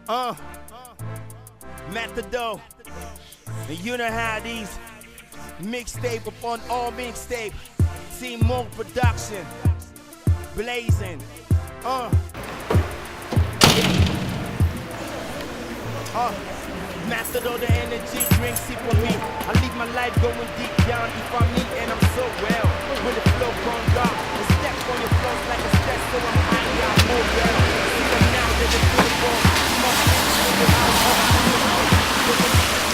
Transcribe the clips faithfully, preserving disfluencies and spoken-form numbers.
Uh, Matador. And you know how these mixtape upon all mixtape. Team Mo Production. Blazing. Uh. Uh. Master of the energy, drink, sip on me. I live my life going deep down. If I meet and I'm so well. When the flow comes up, the step on your flows like a step, so I'm high, yeah, I'm more well. See them now, they're the beautiful. Must be the house,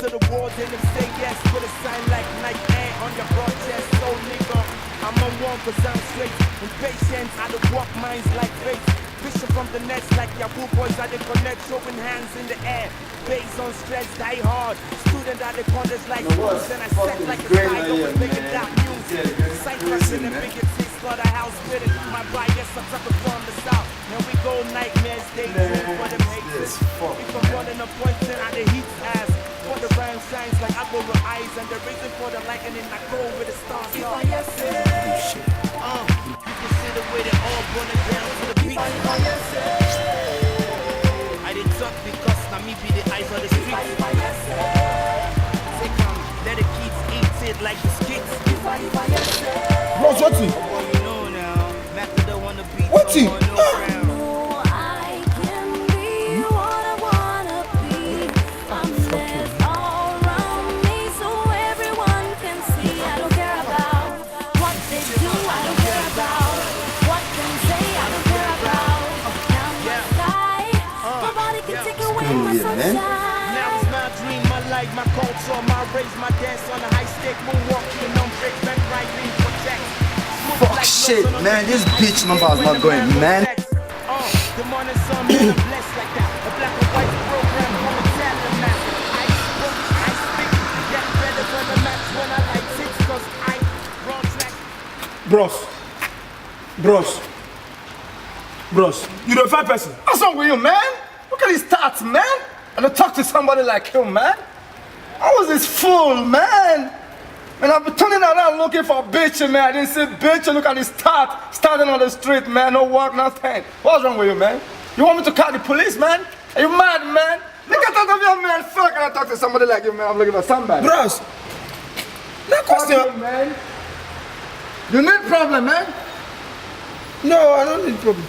to the walls and them say yes with a sign like Nike Air on your broad chest. So nigga, I'm on one cause I'm straight and patient. I don't walk minds like faith. Vision from the nest like Yahoo boys. I dey connect, throwing hands in the air. Based on stress, die hard. Student at the college like schools, and I set like a sky, always making that music. Cypress in the biggest hits, got a house with it. My bias, I'm talking from the south. And we go nightmares, daydream for them haters. If I'm running a point, then I the heat ass. For the rhyme shines like I go with eyes, and the reason for the lightning, I go with the stars. If I yes, uh, you can see the way they all burning down to the beat. I did talk because now me be the eyes of the street. Say come, let the kids eat it like biscuits. Bros, wetin? Oh, you know now, Mac the one the beat. Wetin? I can be what I wanna be. I'm left all around me so everyone can see. I don't care about what they do. I don't care about what they say. I don't care about how much sky. Nobody can take away my sunshine. Now it's my dream, my life, my culture, my race, my dance on the high stick, moonwalking on bricks, back riding, protect. Fuck shit, man. This bitch number is not going, man. Uh, the morning sun, man, I'm blessed like that. A black and white program, come and tell them that. I smoke, I speak, get better for the match when I like six, cause I run track. Bros. Bros. Bros. You don't find person. What's wrong with you, man? Look at these stats, man. I don't talk to somebody like you, man. I was this fool, man. And I've been turning around looking for a bitch, man. I didn't see bitch. Look at this stat standing on the street, man. No work, nothing. What's wrong with you, man? You want me to call the police, man? Are you mad, man? Look at that of you, man. Fuck, I talk to somebody like you, man. I'm looking for somebody. Bros, that question. Fuck you, man. You need problem, man. No, I don't need problem.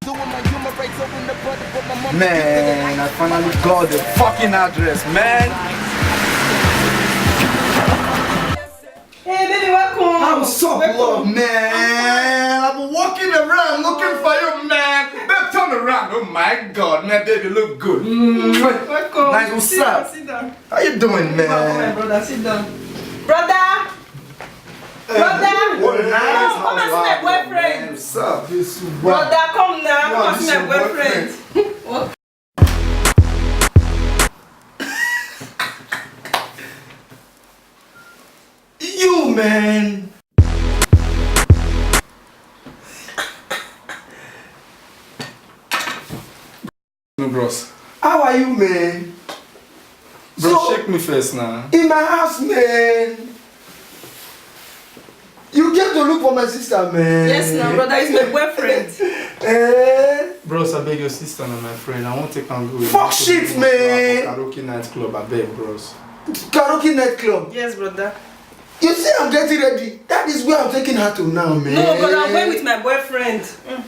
Doing my human rights over the brother, but my mom. Man, I finally got the fucking address, man. Hey, baby, welcome. What's up, love, man? I've been walking around looking for you, man. Babe, turn around. Oh my God, man, baby, look good. Mwah. Welcome. Nice, what's Sit down, up? Sit down. How you doing, Welcome, my man? Brother, sit down. Brother, brother, What a nice come and see my house, boyfriend. man. What's up? This is Brother, come now. Come and see my boyfriend. You, man. No, bros. How are you, man? Bro, So- shake me first now. In my house, man. You came to look for my sister, man. Yes, now, brother, he's my boyfriend. Eh? Bros, I beg your sister and my friend. I won't take and go. Fuck shit, man. Karaoke nightclub, I beg, bros. Karaoke nightclub. Yes, brother. You see, I'm getting ready. That is where I'm taking her to now, man. No, brother, I'm going with my boyfriend. Mm,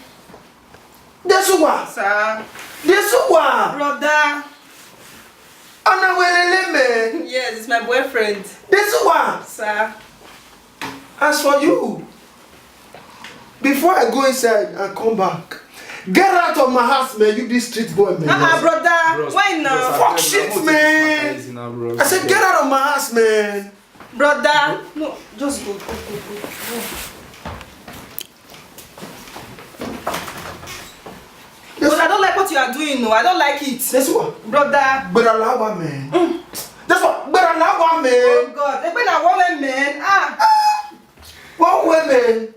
Desuwa. Sir. Desuwa. Brother. Anawelele, man. Yes, it's my boyfriend. Desuwa. Sir. As for you, before I go inside and come back, get out of my house, man. You this street boy, man. Uh-uh, brother. Bros, Why now? bros, Fuck I beg, shit, I won't man. take this matter easy now, bros. I said, get out of my house, man. Brother. No, just go, go, go, go, go. But I don't like what you are doing, no. I don't like it. Desuwa. Brother. Gbera lawa, man. Desuwa. Gbera lawa, Oh man. God. Egbe na one man. Ah. One way, man.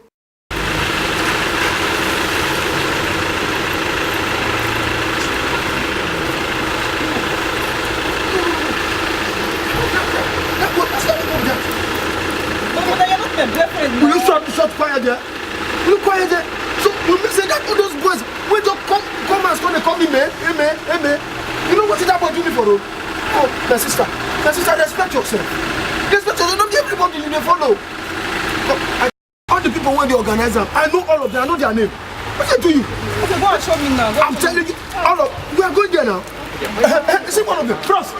But brother, you're not my boyfriend. Will you shut, shut quiet there? Will you quiet there? So you mean say that all those boys wey just come come and come dey come Amen, amen, amen. You know what that boy do me for road? Oh, my sister, my sister, respect yourself. Respect yourself. Not everybody you dey follow. No, I, all the people when they organize them, I know all of them. I know their name. What they do you? Okay, go and show me now. I'm telling you, all of we are going there now. See one of them, bros.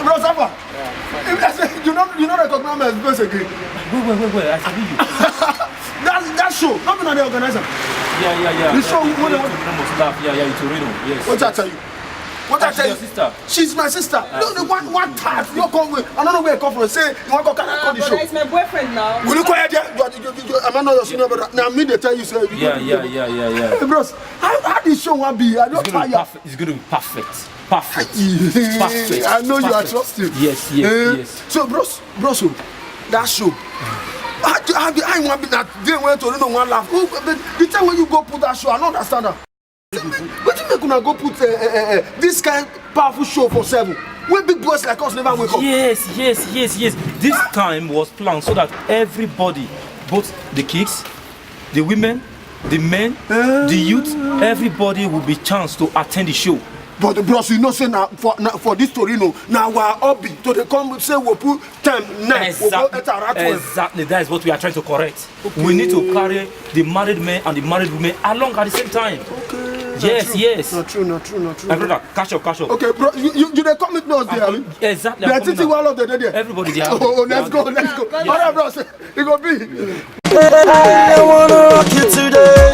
Bros, Alpha. I say, you know, you know, recognize my face again. Wait, wait, wait, wait. I sabi you. That that show, not be na the organizer. Yeah, yeah, yeah. The show we wanna. You know, must laugh. Yeah, yeah, Torino. Yes. What I tell you? What I tell you? Sister. She's my sister. No, no, one one third. You come with. I don't know where you come from. Say you want to come, come the show. It's my boyfriend now. Will you go ahead there? You are, you, you, you, am I not your senior brother? Now me they tell you say. Yeah, yeah, yeah, yeah, yeah. Hey, bros, how how the show wan be? I don't tire. It's gonna be perfect. Perfect. Perfect. I know you are trusted. Yes, yes, yes. So, bros, bros, oh, that show. I, I, I want be that day when Torino one laugh. Oh, but the time when you go put that show, I don't understand that. Wetin make una go put uh, uh, uh, this kind powerful show for seven? When big boys like us never wake up. Yes, yes, yes, yes. This time was planned so that everybody, both the kids, the women, the men, the youth, everybody will be chance to attend the show. But bros, you know say na for na, for this Torino, na our hobby to dey come say we put time now, we go enter around twelve. Exactly, that is what we are trying to correct. We need to carry the married men and the married women along at the same time. Okay. Yes, yes. Not true, not true, not true. My brother, catch up, catch up. Okay, bro, you you, you dey come with me there, abi? Exactly. The thing all of the day there. Everybody there. Oh, let's go, let's go. All right, bros, it go be. I wanna rock you today.